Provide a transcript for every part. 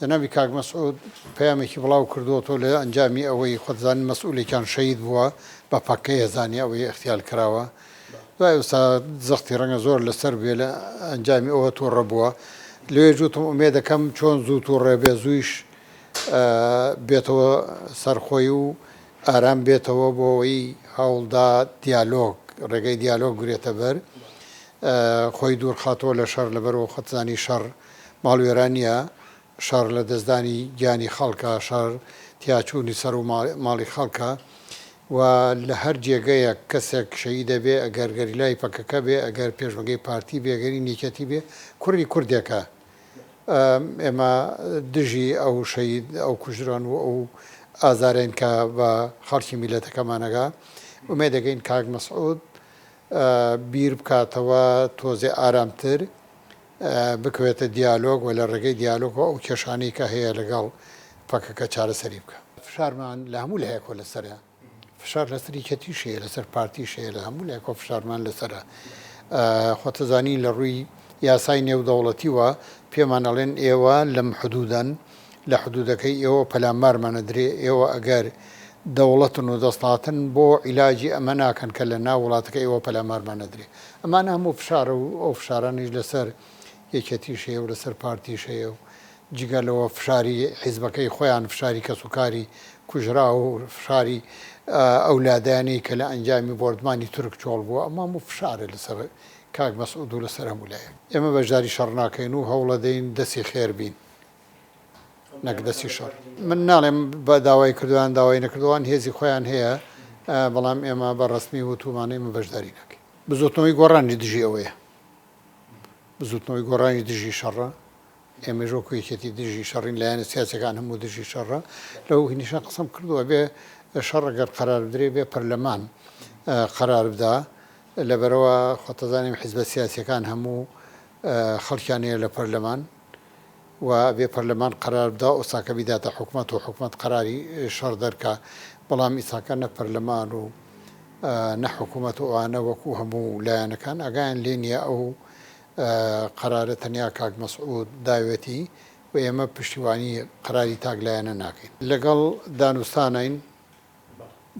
جەنابی کاک مەسعود پەیامێکی بڵاو کردووەتەوە لە ئەنجامی ئەوەی خۆتزانین مەسئولێکیان شەهید بووە بە پەکەیە زانی ئەوەی ئیغتیال کراوە دوای ئەوسا زەختی ڕەنگە زۆر لەسەر بێ لە ئەنجامی ئەوە توڕە بووە لەوێ جوتم ئومێدەکەم چۆن زوو توڕێ بێ زوویش بێتەوە سەرخۆی و ئارام بێتەوە بۆ ئەوەی هەوڵدا دیالۆگ ڕێگەی دیالۆگ گرێتە بەر خۆی دوورخاتەوە لە شەڕ لەبەرەوە خۆتزانی شەڕ ماڵوێرانییە، شەڕ لەدەستدانی گیانی خەڵکە، شەڕ تیاچوونی سەر و ماڵی خەڵکە و لە هەر جێگەیەک کەسێک شەهیدەبێ ئەگەر گەریلای پەکەکە بێ، ئەگەر پێشمەرگەی پارتی بێ، گەری یەکێتی بێ، کوڕی کوردێکە. ئێمە دژی ئەو شەهید، ئەو کوژران و ئەو ئازارەین کە بە خەڵکی میللەتەکەمان ئەگا. ئومێدەکەین کاک مەسعود بیر بکاتەوە تۆزێ ئارامتر بکەوێتە دیالۆگ و لە ڕێگەی دیالۆگەوە ئەو کێشانەی کە هەیە لەگەڵ پەکەکە چارەسەری بکا. فشارمان لە هەموو لایەکەوە لەسەرە، فشار لەسەر یەکێتیش هەیە، لەسەر پارتیش هەیە، لە هەموو لایەکەوە فشارمان لەسەرە. خۆتەزانی لە ڕووی یاسای نێودەوڵەتیوە پێمان ئەڵێن ئێوە لەم حدودەن، لە حدودەکەی ئێوە پەلامارمان ئەدرێ، ئێوە ئەگەر دەوڵەتن و دەسڵاتن بۆ عیلاجی ئەمە ناکەن کە لە ناو وڵاتەکەی ئێوە پەلامارمان ئەدرێ. ئەمانە هەموو فشارە و ئەو فشارانەیش لەسەر یەکێتیش هەیە و لەسەر پارتیش هەیە و جگە لەوە فشاری حیزبەکەی خۆیان، فشاری کەسوکاری کوژراو و فشاری ئەو لادانەی کە لە ئەنجامی بۆردمانی تورک چۆڵ بووە، ئەمە هەموو فشارە لەسەر کاک مەسعود و لەسەر هەموو لایەک. ئێمە بەشداری شەڕ ناکەین و هەوڵەدەین دەستی خێر بین. نەک دەستی شەڕ. من ناڵێم بە داوای کردووە یان داوای نەکردووە، ئەوان هێزی خۆیان هەیە، بەڵام ئێمە بە ڕەسمی وتوومانە ئێمە بەشداری ناکەین. بزووتنەوەی گۆڕانیش دژی ئەوەیە. بزووتنەوەی گۆڕانیش دژی شەڕە، ئێمەیش وەکوو یەکێتی دژی شەڕین، لایەنە سیاسییەکان هەموو دژی شەڕە. لەو هینیشە قسەم کردووە، ئەبێ شەڕ ئەگەر قەرار بدرێ، بێ پەرلەمان قەرار بدا، لەبەرئەوە خۆتەزانین حیزبە سیاسییەکان هەموو خەڵکیان هەیە لە پەرلەمان. و ئەبێ پەرلەمان قەرار بدا ئۆساکە بیداتە حکومەت و حکومەت قەراری شەڕ دەرکا بەڵام ئیساکە نە پەرلەمان و نە حکومەت و ئەوانە وەکو هەموو لایەنەکان ئاگایان لێ نیە ئەو قەرارە تەنیا کاک مەسعود داوێتی و ئێمە پشتیوانی قەراری تاک لایەنە ناکەین. لەگەڵ دانوستانین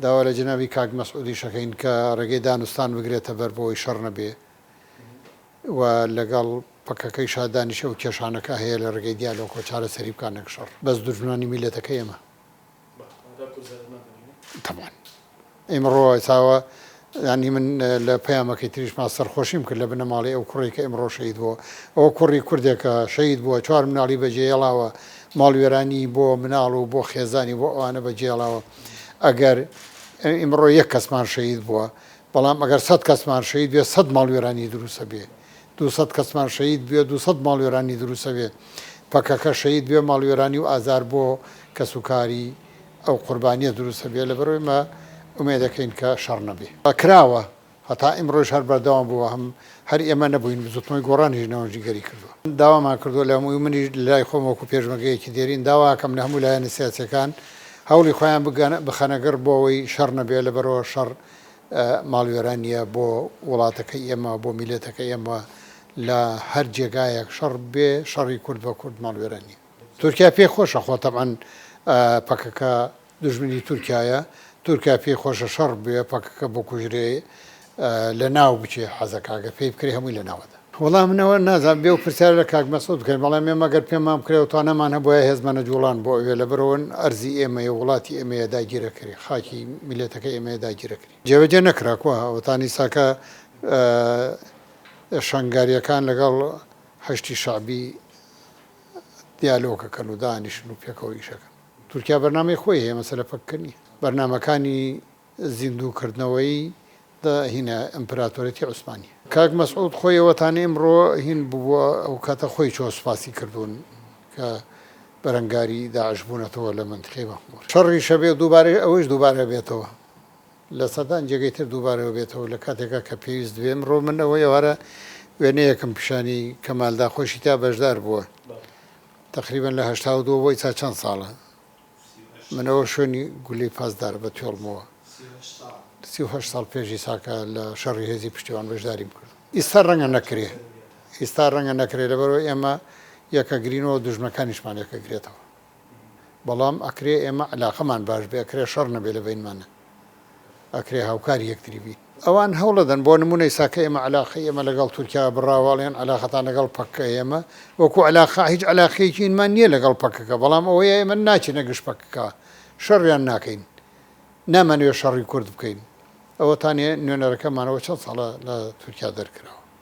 داوا لە جەنابی کاک مەسعودیش ئەکەین کە ڕێگەی دانوستان بگرێتە بەر بۆی شەڕ نەبێ و لەگەڵ پەکەکەیشا دانیشێ و کێشانەکە هەیە لە ڕێگەی دیالۆکەوە چارەسەری بکا نەک شەڕ. بەس دوژمنانی میللەتەکە ئێمە. تەبعەن ئیمڕۆ ئێساوە یانی من لە پەیامەکەی تریشما سەرخۆشیم کرد لە بنەماڵەی ئەو کوڕەی کە ئیمڕۆ شەهید بووە. ئەوە کوڕی کوردێکە شەهید بووە چوار مناڵی بەجێهێڵاوە ماڵوێرانی بۆ مناڵ و بۆ خێزانی بۆ ئەوانە بەجێهێڵاوە. ئەگەر ئیمڕۆ یەک کەسمان شەهید بووە بەڵام ئەگەر سەت کەسمان شەهید بێ سەت ماڵوێرانی دروسە بێ دووسەت کەسمان شەهید بێ دووسەت ماڵوێرانی دروسە بێ پەکەکە شەهید بێ ماڵوێرانی و ئازار بۆ کەسوکاری ئەو قوربانیە دروسە بێ لەبەرئەوەی ئێمە ئومێدەکەین کە شەڕ نەبێ. کراوە هەتا ئیمڕۆیش هەر بەردەوام بووە هەم هەر ئێمە نەبووین بزوتنەوەی گۆڕانیش نێوەندگیری کردووە داوامان کردووە لە هەمووی منیش لەلای خۆم وەکو پێشمەرگەیەکی دێرین داواکەم لە هەموو لایەنە سیاسیەکان هەوڵی خۆیان بخەنە گڕ بۆ ئەوەی شەڕ نەبێ لەبەرئەوە شەڕ ماڵوێرانیە بۆ وڵاتەکەی ئێمە بۆ میللەتەکەی ئێمە لە هەر جێگایەک شەڕ بێ شەڕی کورد بە کورد ماڵوێرانیە. تورکیا پێی خۆشە خۆ تەبعەن پەکەکە دوژمنی تورکیایە تورکیا پێی خۆشە شەڕ بێ پەکەکە بکوژرێ لەناو بچێ حەزەکا گەر پێی بکرێ هەمووی لەناوەدا. وەڵا من ئەوە نازانم بێ و پرسیار لە کاک مەسعود بکەین بەڵام ئێمە گەر پێمان بکرێ و توانامان هەبوایە هێزمان ئەجوڵان بۆ ئەوێ لەبەرئەوە ئەرزی ئێمەیە وڵاتی ئێمەیە داگیرەکرێ خاکی میللەتەکەی ئێمەیە داگیرەکرێ جێبەجێ نەکرا کوا ئەوەتانی ساکە شەنگاریەکان لەگەڵ حەشدی شەعبی دیالۆگەکەن و دانیشن و پێکەوە ئیشەکەن. تورکیا بەرنامەی خۆی هەیە مەسەلە پەکەکە نیە. بەرنامەکانی زیندوو کردنەوەی دە هینە ئیمپراتۆرێتی عوسمانیە. کاک مەسعود خۆی ئەوەتان ئیمڕۆ هین ببوە ئەو کاتە خۆی چۆ سوپاسی کردوون کە بەرەنگاری داعش بوونەتەوە لە مەنتیقەی مەخمور. شەڕیش هەبێ دووبارە ئەوەیش دووبارە بێتەوە لە سەدان جێگەی تر دووبارەوە بێتەوە لە کاتێکا کە پێویست بێ. ئمڕۆ من ئەوە ئێوارە وێنەیەکم پیشانی کەمال دا خۆیشی تیا بەشدار بووە تەقریبەن لە 82 بۆ ئیستا چەند ساڵە من ئەوە شوێنی گولەی پاسدارە بە توێڵمەوە 38 ساڵ پێش ئیساکە لە شەڕی هێزی پشتیوان بەشداریم کرد. ئیستا ڕەنگە نەکرێ ئیستا ڕەنگە نەکرێ لەبەرئەوەی ئێمە یەکەگرینەوە دوژمنەکانیشمان یەکەگرێتەوە. بەڵام ئەکرێ ئێمە عەلاقەمان باش بێ، ئەکرێ شەڕ نەبێ لە بەینمانا، ئەکرێ هاوکاری یەکتری بین. ئەوان هەوڵەدەن، بۆ نموونە ئیستا کە ئێمە عەلاقەی ئێمە لەگەڵ تورکیا بڕاوە ئەڵێن عەلاقەتان لەگەڵ پەککە، ئێمە وەکوو عەلاقە هیچ عەلاقەیەکیمان نییە لەگەڵ پەکەکە، بەڵام ئەوەیە ئێمە ناچینە گژ پەکەکە، شەڕیان ناکەین، نامانەوێ شەڕی کورد بکەین. ئەوەتانێ نوێنەرەکەمان ئەوە چەند ساڵە لە تورکیا دەرکراوە.